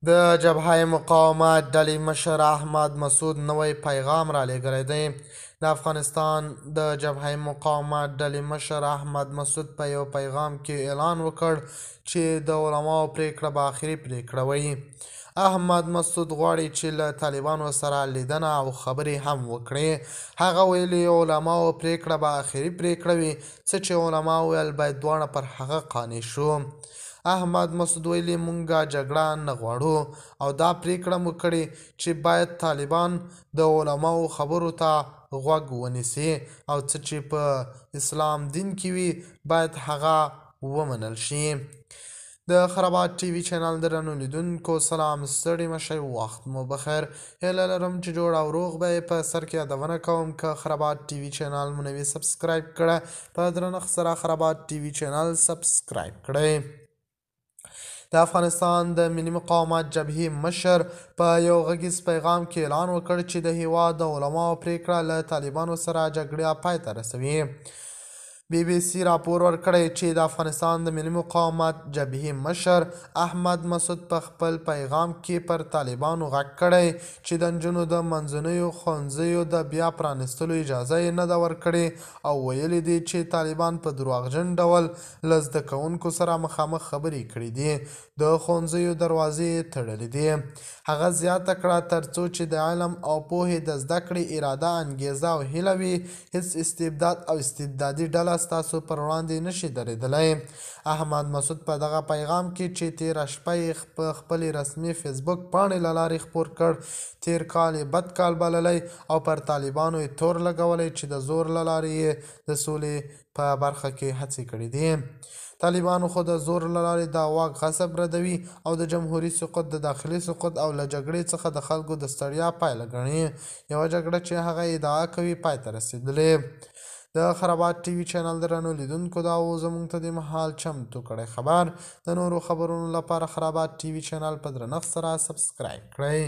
د جبهه مقاومت ډلې مشر احمد مسعود نوی پیغام رالیږلی دی. د افغانستان د جبهه مقاومت ډلې مشر احمد مسعود په یو پیغام کې اعلان وکړ چې د علماوو پرېکړه به اخري پرېکړه وي. احمد مسعود غواړي چې له طالبانو سره لیدنه او خبرې هم وکړي. هغه ویلي، علماوو پرېکړه به اخري پرېکړه وي، څه چې علماو ویل باید دواړه پر هغه قانع شو. احمد مسعود ویلي، مونږه جګړه نه غواړو او دا پرېکړه مو کړې چې باید طالبان د علماوو خبرو ته غوږ ونیسي او څه چې په اسلام دین کې وي باید هغه ومنل شي. د خرابات ټي وي چینل درنو لیدونکو سلام، ستړي مه شئ، وخت مو بخیر. هیله لرم چې جوړ او روغ به یې. په سر کې یادونه کوم که خرابات ټي وي چینل مو نوی سبسکرایب کړه، په درنښت سره خرابات ټي وي چینل سبسکرایب کړئ. د افغانستان د ملي مقاومت جبهې مشر په یو غږیز پیغام کې اعلان وکړ چې د هیواد د علماوو پرېکړه له طالبانو سره جګړه پای ته رسوي. بي بي سي راپور ورکړی چې د افغانستان د ملي مقاومت جبهې مشر احمد مسعود په خپل پیغام کې پر طالبانو غږ کړی چې د نجونو د منځنیو ښوونځیو د بیا پرانیستلو اجازه یې نه ده ورکړې او ویلي دي چې طالبان په درواغجن ډول له زده کوونکو سره مخامخ خبرې کړې دي، د ښوونځیو دروازې یې تړلې دي. هغه زیاته کړه، ترڅو چې د علم او پوهې د زده کړې اراده، انګېزه او هیله وي، هیڅ استبداد او استبدادي ډله ستاسو پر وړاندې نشي درېدلی. احمد مسعود په دغه پیغام کې چې تېره شپه یې په خپلې رسمي فېسبوک پاڼې له لارې خپور کړ، تېر کال یې بد کال بللی او پر طالبانو یې تور لګولی چې د زور له لارې یې د سولې په برخه کې هڅې کړې دي. طالبانو خو د زور له لارې د واک غصب ردوي او د جمهوري سقوط د داخلي سقوط او له جګړې څخه د خلکو د ستړیا پایله ګڼي. یوه جګړه چې هغه ادعا کوي پای ته رسېدلې. د خرابات ټي وي چینل درنو لیدونکو، دا و زموږ ته دې مهال چمتو کړی خبر. د نورو خبرونو لپاره خرابات ټي وي چینل په درنښت سره سبسکرایب کړئ.